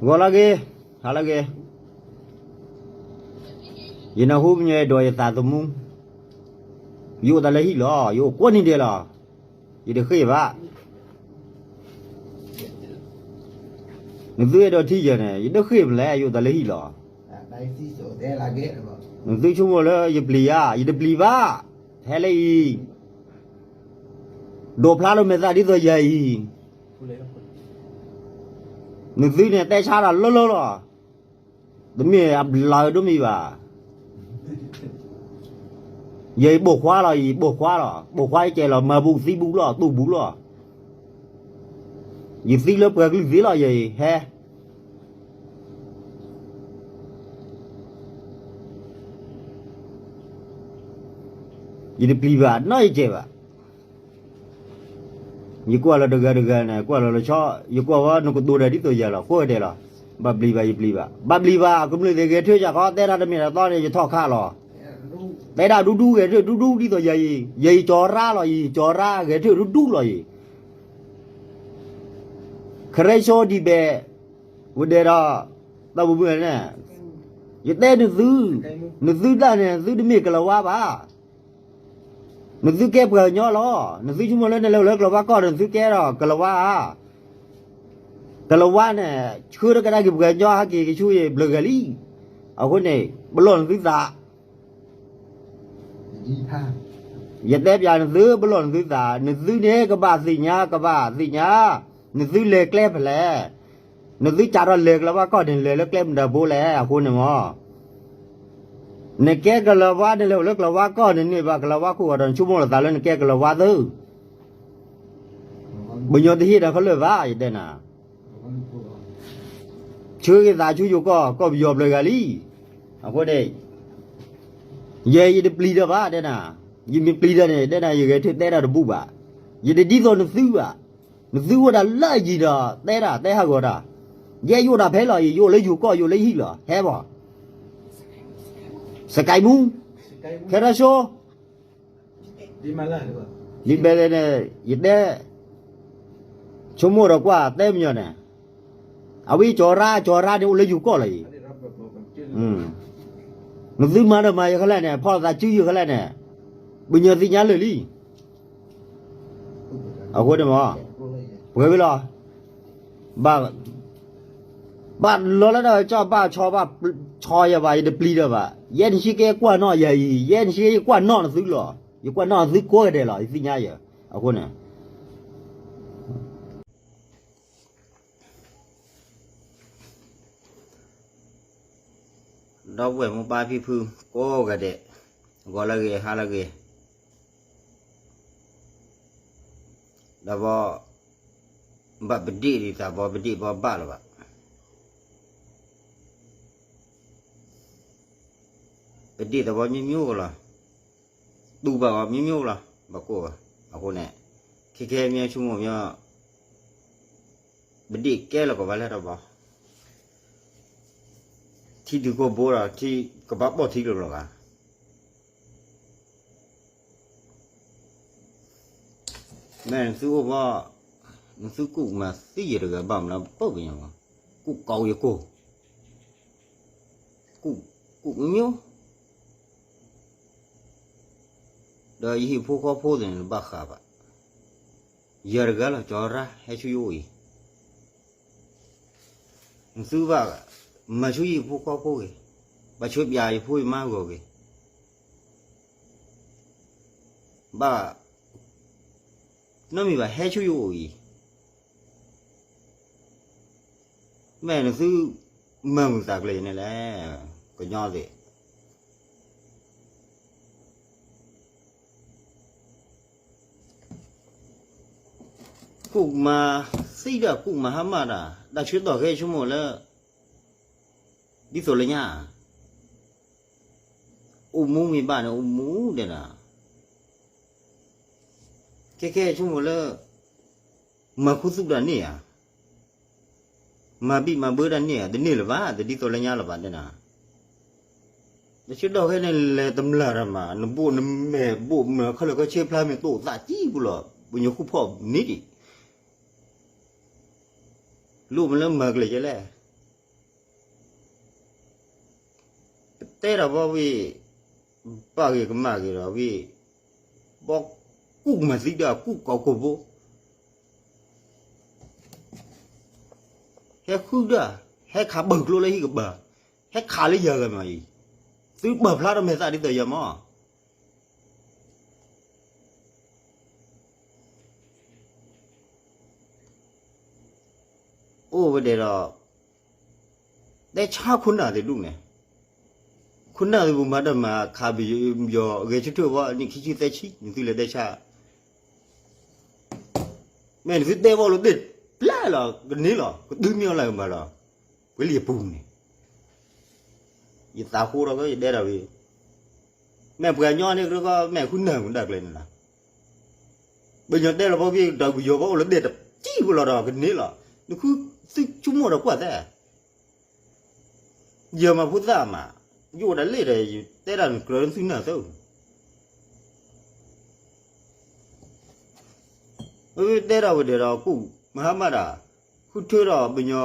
ဂီၤလၢဂ့ၤ, ဟါလၢဂ့ၤ, ယနၢ်ဟူမညီဒီးယသးသမူ, ယအိၣ်တၢ်လၢဟံၣ်လီၤ, ယအိၣ်ကိးနံၤဒဲးလီၤ, ယတဃ့ၢ်ဘၣ်. နသုအဲၣ်ဒိးထံၣ်ယၤန့ၣ် ယတဃ့ၢ်မလဲၣ်, ယအိၣ်တၢ်လၢဟံၣ်လီၤ. နသုဆိကမိၣ်လၢယပျံၤဧါ, ယတပျံၤဘၣ်, ဟဲလၢအံၤ, ဒိးဖျါလၢမဲာ်သၣ်ဒ်သိးယၤအံၤ နသုန့ၣ်တဲဆါတၢ်လၢလၢလီၤ. တမ့ၢ်အဘျးဒိၣ်မံၤဘၣ်. ယအံၤပိာ်ခွါလီၤ, ယပိာ်ခွါလီၤ, ပိာ်ခွါယကဲလီၤ, မၤဘူးသံဘူးလီၤ, တူၢ်ဘူးလီၤ. ယသံလၢပှၤကလုာ်သ့လီၤ, ယအံၤဟဲ ယတပျံၤဘၣ်, နီၢ်ယကဲဘၣ်. ယကွၢ်လီၤတဂၤတဂၤန့ၣ်, ကွၢ်လီၤလၢဆီ, ယကွၢ်ဝဲနကတိၤဒီးဒ်သိးယၤလီၤ, ကိးဂၤဒဲးလီၤ. ဘၣ်ပျံၤဘၣ်, ယပျံၤဘၣ်, ဘၣ်ပျံၤဘၣ်, ကမျၢၢ်သ့ၣ်ဂဲၤထၢၣ်ယၤခီ, တဲတၢ်တမ့ၢ်တတီန့ၣ် ယထီၣ်ခးလီၤ. တဲဒၣ်ဒူဒူဂဲၤထၢၣ်ဒူဒူဒ်သိးယၤအံၤ, ယအံၤကၠီၤရၣ်လီၤ, ယအံၤကၠီၤရၣ် ဂဲၤထၢၣ်ဒူဒူလီၤအံၤ. ခရၢဆိဒံးဘဲ, ဝဲဒဲးဒီး, တၢ်ဘိမုၢ်န့ၣ်, ယတဲနသု, နသုတၢ်န့ၣ် နသုတမ့ၢ်ကလၤဝါဘၣ်. နသုကဲပှၤကညီလီၤ. နသုဆိကမိၣ်လၢနလဲၤအိၣ်လၢကလၤဝါကီၢ်န့ၣ် နသုကဲဒီးကလၤဝါဧါ. ကလၤဝါန့ၣ် ဆှၢထီၣ်ကဒါက့ၤပှၤကညီဟဲက့ၤကဆူယဘျၢဂၤလံ. အဃိန့ၣ် ပလီၢ်နသုသး ယတဲပျးနသု ပလီၢ်နသုသး, နသုန့ၣ် ကဘၣ်သ့ၣ်ညါ, ကဘၣ်သ့ၣ်ညါ, နသုလဲၤကျဲဖဲလဲၣ်, နသုကးထီၣ်လဲၤကလၤဝါကီၢ်န့ၣ် လဲၤလၢကျဲမတၤဘိလဲၣ်, အဃိန့ၣ်မ့ၢ်, နကဲကလၤဝါန့ၣ် လဲၤအိၣ်လၢကလၤဝါကီၢ်န့ၣ် န့ၢ်ဘၣ်ကလၤဝါခိၣ်ဂီၤဒီး နဆိကမိၣ်လီၤသးလၢနကဲကလၤဝါသု, ပှၤကညီတဟ့ၣ်တၢ်ခဲလၢာ်ဘၣ် ယတဲနၤ ဆှၢက့ၤသးဆူယိၤကီၢ် ကီၢ်ပယီၤဘျၢဂၤလံ. အဃိန့ၣ် ယဲယတပျံၤတၢ်ဘၣ်တဲနၤ, ယမ့ၢ်ပျံၤတၢ်န့ၣ် တဲနၤ ယဂဲၤထၢၣ်တဲတၢ်တဘူၣ်ဘၣ်. ယတဒ်သိးနသုဘၣ်. နသုအိၣ်ဒၣ်လၢအယံၤဒီး တဲတၢ်တဲဟးဂီၤတၢ်. ယဲယအိၣ်ဒၣ်ဖဲလီၤအံၤ, ယအိၣ်လၢယိၤကီၢ် ယအိၣ်လၢဟံၣ်လီၤ, ဟဲဘၣ် စကဲမူ, ခဲရၢဆိ ဒ်ဘဲလဲၣ်န့ၣ် ယတဲ, ဆိကမိၣ်ဒီးကွၢ်တဲမညီၤန့ၣ်, အဝဲကၠီၤရၣ် ကၠီၤရၣ်န့ၣ် အိၣ်လၢယိၤကီၢ်လီၤအံၤ, နသုမၤဒီးမၤယခဲလၢာ်န့ၣ် ဖီၣ်လီၤသးစုယိၤခဲလၢာ်န့ၣ်, ပှၤကညီသ့ၣ်ညါလၢာ်လံ. အဃိန့ၣ်မ့ၢ်, ပှဲၤဝံၤလီၤ. ဘၣ်, ဘၣ်လီၤလၢတၢ်ကစီၣ် ဘၣ်ဆီ ဘၣ်ဆီယၤဘၣ် ယတပျံၤတၢ်ဘၣ်. ယဲနဟံးကဲကွၢ်နီၣ်ယၤအံၤ, ယဲနဟံးကဲယကွၢ်နီၣ်နသုလီၤ. ယကွၢ်နီၣ်နသုကိးဂၤဒဲးလီၤ, ယသ့ၣ်ညါယၤ. အဃိန့ၣ် ဒီပုၢ်ဝဲၢ်မိၢ်ပၢ်ဖံဖု ကိးဂၤဒဲး, ဂီၤလၢဂ့ၤ ဟါလၢဂ့ၤ, ဒီးဘီ ဘၣ်ပဒ့ၣ်ဒံးသးဘီ ပဒ့ၣ်ဘီဘၣ်လၢၤဘၣ်. ပဒ့ၣ်သးဘီမ့ၢ်မ့ၢ်ကလီၤ, တူၢ်ဘၣ်ဘီမ့ၢ်မ့ၢ်ကလီၤ, ဘၣ်ကိၢ်ဘၣ်. အဃိန့ၣ် ခဲခဲမ့ၢ်ဆိကမိၣ်မ့ၢ် ပဒ့ၣ်ကဲလီၤကဘၣ်လၢတၢ်ဘီ, ထံဒုးကိၢ်ဘိဒီး ထံကဘၣ်ပိာ်ထံလီၤလီၤဘၣ်. မ့ၢ်နသုအိၣ်ဘီ, နသုကူၣ်မၤသံယတဂၤဘၣ်မနုၤ ပၢၢ်ပညိၣ်, ကူၣ်ကီယကိၢ်, ကူၣ်, ကူၣ်မ့ၢ်မ့ၢ်, ဒီးယဟံၣ်ဖိဃီဖိသ့ၣ်န့ၣ် တဘၣ်ဃးဘၣ်. ယၤတဂၤလီၤ ကၠီၤရၣ် ဟဲဆူယအိၣ်အံၤ, နသုဘၣ်မၤဆူယဟံၣ်ဖိဃီဖိဂ့ၤ, ဘၣ်ဆှၢပျးယဖိယမါဂီၤဂ့ၤ, ဘၣ် နီတမံၤဘၣ် ဟဲဆူယအိၣ်အံၤ, မ့ၢ်နသုမၤမုာ်သးကျဲန့ၣ်လဲၣ်, ကညီသ့ၣ် ကူၣ်မၤသံတၢ် ကူၣ်မၤဟါမၢ်တၢ် တၢ်ဆၢကတီၢ်ခဲဆိကမိၣ်လၢ ဒ်သိးလၢညါ အိၣ်မူမ့ၢ်ဘၣ်န့ၣ် အိၣ်မူဒဲးနၤ, ခဲခဲဆိကမိၣ်လၢ မၤခူသူၣ်တၢ်န့ၣ်ဧါ, မၤဘံၣ်မၤဘၢတၢ်န့ၣ်ဧါ, တန့ၢ်လၢၤဘၣ်, တဒ်သိးလၢညါလၢၤဘၣ်ဒဲးနၤ. တၢ်ဆၢကတီၢ်ခဲန့ၣ် လဲၤတမျၢ်တၢ်မး နဘိၣ်နမဲာ်ဘိၣ်မၢခဲလၢာ်ခဲဆ့ဖျါမ့ၢ်တိၢ်သးကံပူၤလီၤ ပညိၣ်ဃူဖီၣ်န့ၣ်ဒံး လိၣ်မ့ၢ်လၢမၤကလဲၤကဲလဲၣ်, တဲတၢ်ဘီဝံၤ ဘၣ်ဂ့ၤကမၣ်ဂ့ၤဒီးဝံၤ ဘီကူၣ်မၤသံဒၣ်ကူၣ်ကိာ်ခိၣ်ဘိ ဟဲဃုဒၣ် ဟဲခးပၢၢ်ကျိလၢဟံၣ်ကပၤ ဟဲခးလၢယၤဂၤမးအံၤ သုပၢၢ်ဖျါထီၣ်မဲာ်သၣ်ဒ်သိးယၤမး အိၣ်ဝဲဒဲးဒီး တဲဆါခိၣ်နၢ်သ့ၣ်ဒူၣ်န့ၣ် ခိၣ်နၢ်သ့ၣ်ပူၤမၤတၢ်မၤခးပယီၤဂဲၤဆၢထၢၣ်ဝဲနံၣ်ခံဆံသၢဆံ နသုလဲၤတဲဆါ မ့ၢ်နသုတဲဘၣ်လိာ်သ့ၣ်ပျဲလီၤ ကန့ၢ်လီၤ ကဒုးမ့ၢ်အီၤလၢကမၤလီၤ ပှဲၤလံယပူၤန့ၣ် ယသးဃိထီၣ်ကယတဲတၢ်ဝံၤ မ့ၢ်ပှၤကညီန့ၣ်ကရၢကီၢ် မ့ၢ်ဃုနၢ်မူဒါကျဲန့ၣ်လီၤ ပညီတဲလီၤဖီဖံးဒီးပယီၤဘၣ်အိၣ်လၢဒဲးတကံၢ်ဖိလီၤဒီးကန့ၢ်လီၤ နဃုသုဆိကမိၣ်ဒီးကွၢ်သဲ ယမၤဖိသၣ်မး ယအိၣ်ဒၣ်လဲာ်ဒီး ယတဲဒၣ်နကြၢးသုနၢ်သၢ တဲဒၣ်ဝဲဒဲးဒီးကူၣ် မဟါမၢ်ဒၣ် ဃုထၢဒီးပညီ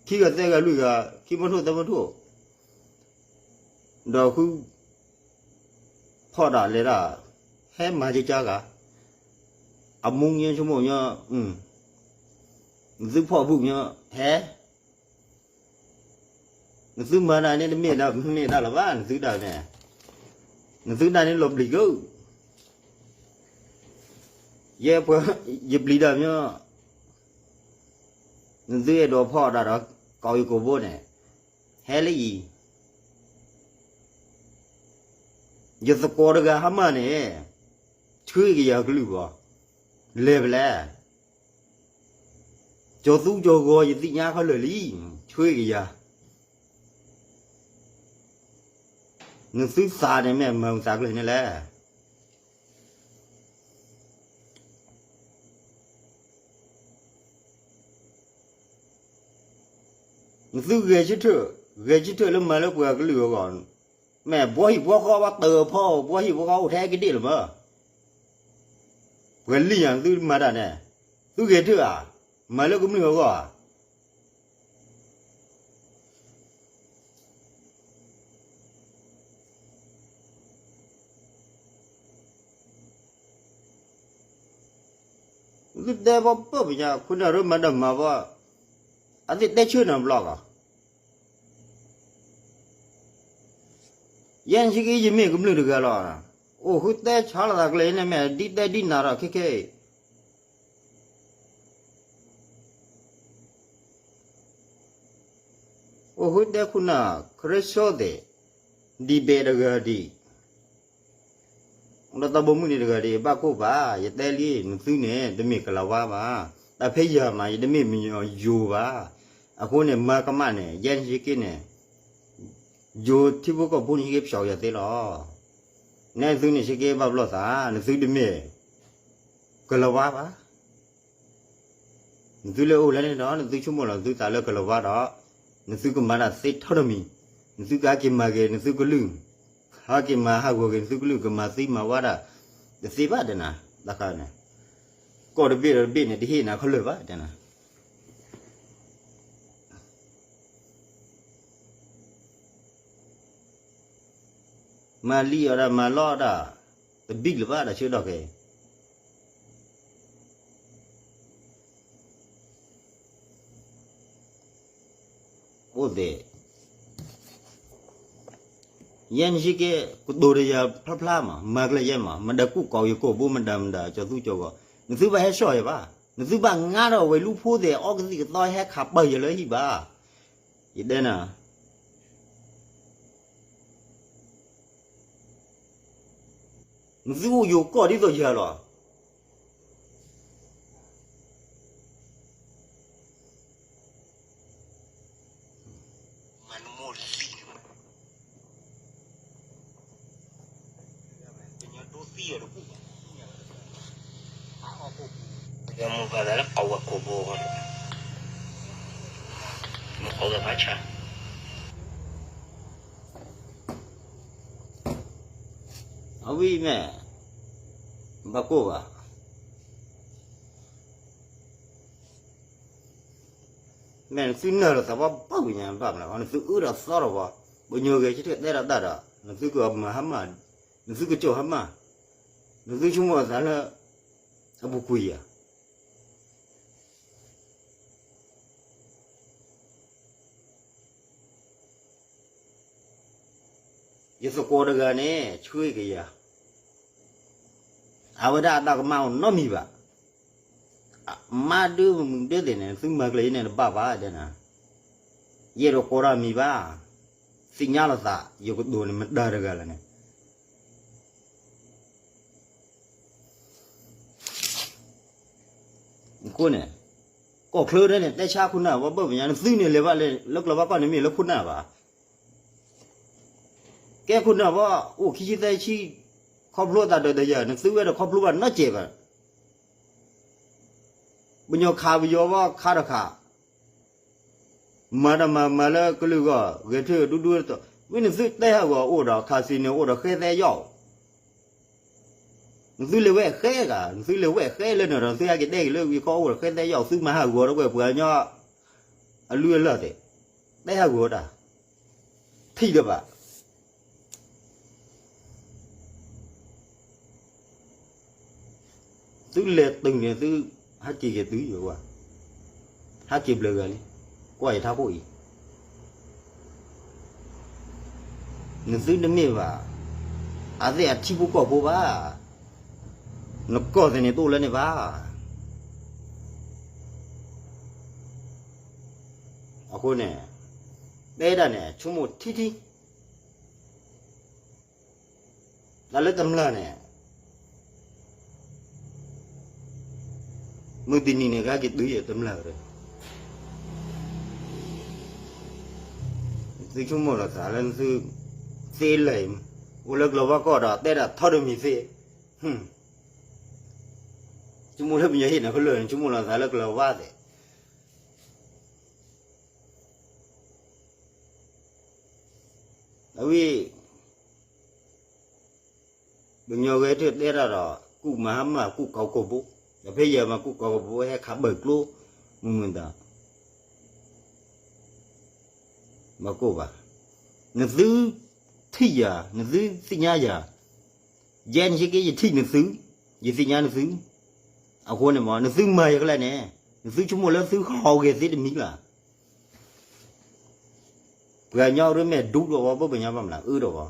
ခံဂၤသၢဂၤလွံၢ်ဂၤ ခံမီထိၣ်သၢမီထိၣ် ဒီးဃု ဖီၣ်တၢ်လဲၤတၢ် ဟဲမၤကကါဂၤ အမူညီဆိကမိၣ်ညီ နသုဖီၣ်ဘူၣ်ညီ ဟဲ နသုမၤတၢ်န့ၣ်တမ့ၢ်ဒၣ် မ့ၢ်ဒၣ်လၢၤဘၣ် နသုတၢ်န့ၣ် နသုတၢ်န့ၣ်လီၤပျံၤကၢ ယဲပှၤ ယပျံၤတၢ်ညီ နသုအဲၣ်ဒိးဖီၣ်တၢ်ဒီး ကိာ်ယကိာ်ဘိန့ၣ် ဟဲလၢအံၤ ယသကိးတဂၤဟါမၢ်န့ၣ် ဆှၢက့ၤယၤကလုၢ်ဘီ လဲၤဖဲလဲၣ် ကၠီၤသူကၠီၤဂီၤ ယသ့ၣ်ညါခဲလၢာ်လံ ဆှၢက့ၤယၤ နသုသးန့ၣ်မ့ၢ်မၤသးကျၢၤန့ၣ်လဲၣ် နသုဂဲၤဆၢထၢၣ် ဂဲၤဆၢထၢၣ်လၢမၤလၢပှၤကလုာ်အဂီၢ် မ့ၢ်ဘှီဟံၣ်ဘှီဃီဘၣ်တၢၢ်ဖီ ဘှီဟံၣ်ဘှီဃီအိၣ်ထဲကဒ့ၣ်လၢၤမး ပှၤလံၣ်ယၤသုမၤတၢ်န့ၣ် သုဂဲၤထၢၣ်ဧါ မၤလၢကမျၢၢ်အဂီၢ်ဧါ သုတဲဘၣ်ပၢၢ်ပညါ ခိၣ်နၢ်ရၢမၤတၢ်မၤဘၣ် အသ့ၣ်တဲဆၢနၤဘျီကီး ယဲန့ၣ်ဆ့က့ ယမ့ၢ်ကမျၢၢ်တဂၤလီၤ. အိၣ်ဃုတဲဆါလိာ်သးကျဲန့ၣ် မ့ၢ်ဒ်တဲဒ်နၤဒီးခဲခဲအံၤ အိၣ်ဃုတဲခိၣ်နၢ် ခရၢဆိသ့ၣ် ဒံးဘဲးတဂၤဒံး ဒီးတၢ်ဘိမုၢ်န့ၣ်တဂၤဒံး ဘၣ်ကိၢ်ဘၣ် ယတဲလံ နသုန့ၣ် တမ့ၢ်ကလၤဝါဘၣ်. တၢ်ဖဲယၤမး ယတမ့ၢ်မညီယိၤဘၣ်. အဃိန့ၣ် မၤကမၣ်န့ၣ် ယဲန့ၣ်ဆ့က့န့ၣ် ယိၤထံဖိကီၢ်ဖိန့ၣ်ဆ့က့ ဖျိးယၤသ့လီၤ. နဲသုန့ၣ်ဆ့က့ ဘၣ်ဘျီၣ်သး နသုတမ့ၢ်ကလၤဝါဘၣ်. နသုလၢအိၣ်လၢန့ၣ်ဒီး နသုဆိကမိၣ်လီၤ နသုသးလၢကလၤဝါဒီး နသုကမၤတၢ်သ့ထီတမံၤ, နသုကဟဲက့ၤမၤက့ၤ နသုကလုၢ်, ဟဲက့ၤမၤဟးဂီၤက့ၤ နသုကလုၢ် ကမၤသံမၤဝါဒၣ် တသ့ဘၣ်တဲနၤ, တခါန့ၣ် ကီၢ်တဘ့ၣ်ဒီးတဘ့ၣ်န့ၣ် တဟ့ၣ်နၤခဲလၢာ်ဘၣ်တဲနၤ. မၤလံအီၤဒၣ် မၤလီအီၤဒၣ် တဘံၣ်လၢၤဘၣ် တၢ်ဆၢကတီၢ်ခဲအံၤ အိၣ်သ့ၣ် ယဲန့ၣ်ဆ့က့ ကတိၤတယၤဖျါဖျါမး မၤကျဲယဲမး မတၤကူၣ်ကိာ်ယကိာ်ဘိ မတၤမတၤ ကၠီၤသူကၠီၤဂီၤ နသုဘၣ်ဟဲဆှီယၤဘၣ်, နသုဘၣ်ငါထီၣ်ဝဲၤလူဖိသ့ၣ် အီကသံၣ်ကသီ ဟဲခးပၢၢ်ယၤလၢဟံၣ်ဘၣ်. ယတဲနၤ နသုအိၣ်ယိၤကီၢ်ဒ်သိးယၤလီၤ. အဝံၤမ့ၢ် ဘၣ်ကိၢ်ဘၣ် မ့ၢ်နသုနၢ်လီၤသးဘၣ်ဘၣ်ဝံၤညါဘၣ်မနုၤ နသုအၢဒီးသီဒီးဝဲ ပညီဂဲၤဆၢထၢၣ်တဲဒီးတၢ်ဒီး နသုကမၤဟါမၢ်, နသုကကၠီၣ်ဟါမၢ်, နသုဆိကမိၣ်သးလၢ အပူၤကွံာ်ယၤ ယသကိးတဂၤန့ၣ် ဆှၢက့ၤယၤ, အဝဲဒၣ်အတၢ်ကမၣ်အိၣ်နီတမံၤဘၣ်. မါဒုးမုၢ်ဒုးသ့ၣ်န့ၣ် သုမၤကျဲၤအံၤန့ၣ်တဘၣ်ဘၣ်ဒဲနၤ, ယအဲၣ်ဒိးကိးတၢ်မံၤဘၣ်, သ့ၣ်ညါလိာ်သး ယကတိၤန့ၣ်မတၤတဂၤလဲၣ်န့ၣ် အဃိန့ၣ် ကီၢ်ချၢဒဲန့ၣ် တဲဆါခိၣ်နၢ်ဝဲဘၣ်ပညါ နသုန့ၣ်လဲၤဘၣ်လဲၤလၢကျဲၤဘၣ်ကီၢ်န့ၣ်မ့ၢ်လၢခိၣ်နၢ်ဘၣ်. ကဲခိၣ်နၢ်ဘၣ် အိၣ်ခံဆံသၢဆံ, ခီဖျိသးဒီးတယၤ နသုဝဲတခီဖျိဘၣ်နီတစဲးဘၣ်. ပညီခးပယီၤဘၣ်ခါတခါ မၤတၢ်မၤမၤလၢကလုာ်ဂီၢ် ဂဲၤထၢၣ်ဒူဒူတတီၤ မ့ၢ်နသုတဲဟးဂီၤအိၣ်ဒီး casino အိၣ်ဒီးဃဲသဲယီၣ် နသုလဲၤဝဲဃဲဂၤ နသုလဲၤဝဲဃဲလၢနဒီး နသုဟဲက့ၤတဲက့ၤလၢဝံၤခီအိၣ်ဒီးဃဲသဲယီၣ် သုမၤဟးဂီၤဒီးကွဲပှၤကညီ အလုၢ်အလၢ်သ့ၣ် တဲဟးဂီၤတၢ် ထံၣ်ဒီးဘၣ် သုလဲၤတုၤန့ၣ်သု ဟးက့ၤက့ၤသုယဝဲ ဟးက့ၤဘျုးဂၤလံ ကွၢ်ယထးခိၣ်အံၤ နသုတမ့ၢ်ဘၣ် အသ့ၣ်အထံဖိကီၢ်ဖိဘၣ် နကီၢ်သ့ၣ်န့ၣ်တအိၣ်လၢန့ၣ်ဘၣ် အဃိန့ၣ် တဲဒၣ်န့ၣ် ဆိကမိၣ်ထံထံ တၢ်လၢတမျၢ်န့ၣ် မုၢ်တနံၤန့ၣ် ကဟဲက့ၤတုၤယတမျၢ်ရၢ သုဆိကမိၣ်လီၤသးလၢသု သ့လဲၣ် အိၣ်လၢကျဲၤဝါကီၢ်ဒီး တဲဒၣ်ထီတမံၤသ့ ဆိကမိၣ်လၢပညီဟ့ၣ်နၤဖဲလဲၣ် ဆိကမိၣ်လီၤသးလၢကျဲၤဝါသ့ၣ် အဝံၤ ပညီဂဲၤထၢၣ်တဲတၢ်ဒီး ကူၣ်မၤဟါမၢ်ကူၣ်ကီၤကီၤဘိ ဒီးဖဲယဲၢ်မၤကူၣ်ကီၤကီၤဘိဟဲခးဘၢၣ်ကျိ မုၢ်မုၢ်တၢ် မၤကိၢ်ဘၣ် နသုထံၣ်ယၤ နသုသ့ၣ်ညါယၤ ယဲန့ၣ်က့ ယထံၣ်နသု ယသ့ၣ်ညါနသု အဃိန့ၣ်မ့ၢ် နသုမၤယၤကလဲၣ်န့ၣ် နသုဆိကမိၣ်လၢသုဟီၣ်ဂဲၤသ့တမံၤလၢ် ပှၤကညီရ့မဲာ်ဒူဒီးဝဲ ပှၤကညီဘၣ်မနုၤအၢဒီးဝဲ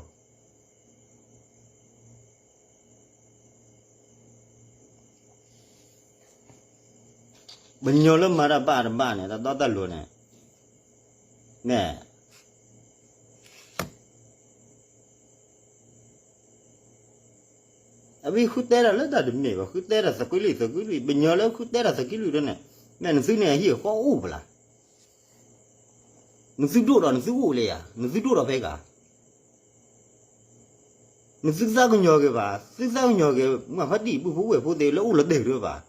ပညီလၢမၤတၢ်ဘၣ်တဘၣ်န့ၣ် တၢ်တီတၢ်လိၤန့ၣ် မ့ၢ် အဝဲဃုတဲတၢ်လၢတၢ်တမ့ၢ်ဘၣ် ဃုတဲတၢ်သးကံလွံၢ်သးကံလွံၢ် ပညီလၢဃုတဲတၢ်သးကံလွံၢ်ဒ်န့ၣ် မ့ၢ်နသုန့ၣ်အဟံၣ်အဃီအိၣ်ပလၢ် နသုဒိၣ်ဒီးနသုအိၣ်လၢယၤ နသုဒိၣ်ဒီးဖဲဂၤ နသုသးကညီၤက့ၤဘၣ် သုသးကညီၤက့ၤ မၤဖးတံၢ်ပုၢ်ဖိဝဲၢ်ဖိသ့ၣ်လၢအိၣ်လၢတဲာ်တဘၣ်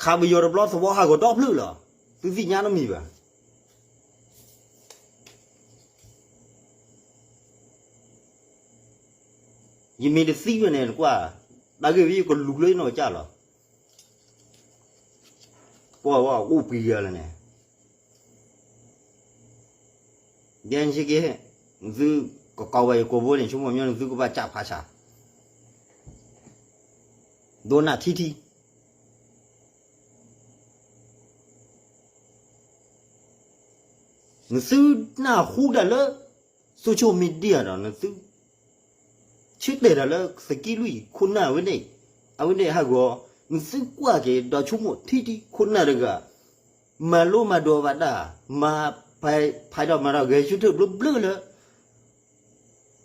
ခးပယီၤတဘျီသဝီဟးဂီၤဒီဖျၢၣ်လီၤ သုသ့ၣ်ညါတမံၤဘၣ် ယမ့ၢ်တသံဝဲန့ၣ်ကွၢ် တၢ်ဂ့ၢ်ဝဲယကလူၤလၢယနီၢ်ကစၢ်လီၤ ကွၢ်ဝဲအိၣ်ပှံၤဂၤလၢန့ၣ် ဒဲနဆ့က့ သုကကီဝဲယကိာ်ဘိန့ၣ် ဆိကမိၣ်ညီနသုကဘၣ်ကၢ်ဖးဆါ ဒိနၢ်ထံထံ နသုနၢ်ဟူတၢ်လၢ social media ဒီး နသု ဆၢတဲာ်တၢ်လၢသကံလွံၢ်ခိၣ်နၢ်ဝဲန့ၣ် အဝဲန့ၣ်ဟးဂီၤ နသုကွၢ်က့ၤဒီးဆိကမိၣ်ထံထံခိၣ်နၢ်တဂၤ မၤလိမၤဒိးဘၣ်တၢ် မၤဖး ဖးဒီးမၤဒီးဂဲၤဆၢထၢၣ်ဘျၢဘျၢလၢ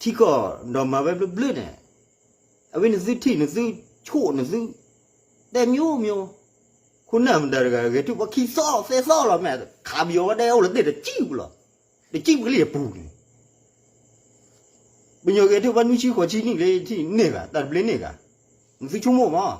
ထံကီၢ်ဒီးမၤဝဲဘျၢဘျၢန့ၣ် အဝဲနသုထံၣ်နသုဆိၣ်နသု တဲမျိုးမျိုး ခိၣ်နၢ်မတၤတဂၤ ဂဲၤထၢၣ်ပှၤခံသီသၢသီလီၤ မ့ၢ်ခးပယီၤဝဲဒၣ်အိၣ်လၢတဲာ်တစံၣ်ပူၤလီၤ တစံၣ်ပူၤလၢယပူၤန့ၣ် ပညီဂဲၤထၢၣ်ပှၤနွံဆံဃိးဆံနံၣ်လၢထံၣ်န့ၢ်ဂၤ တၢ်တဘျ့န့ၢ်ဂၤ နသုဆိကမိၣ်မး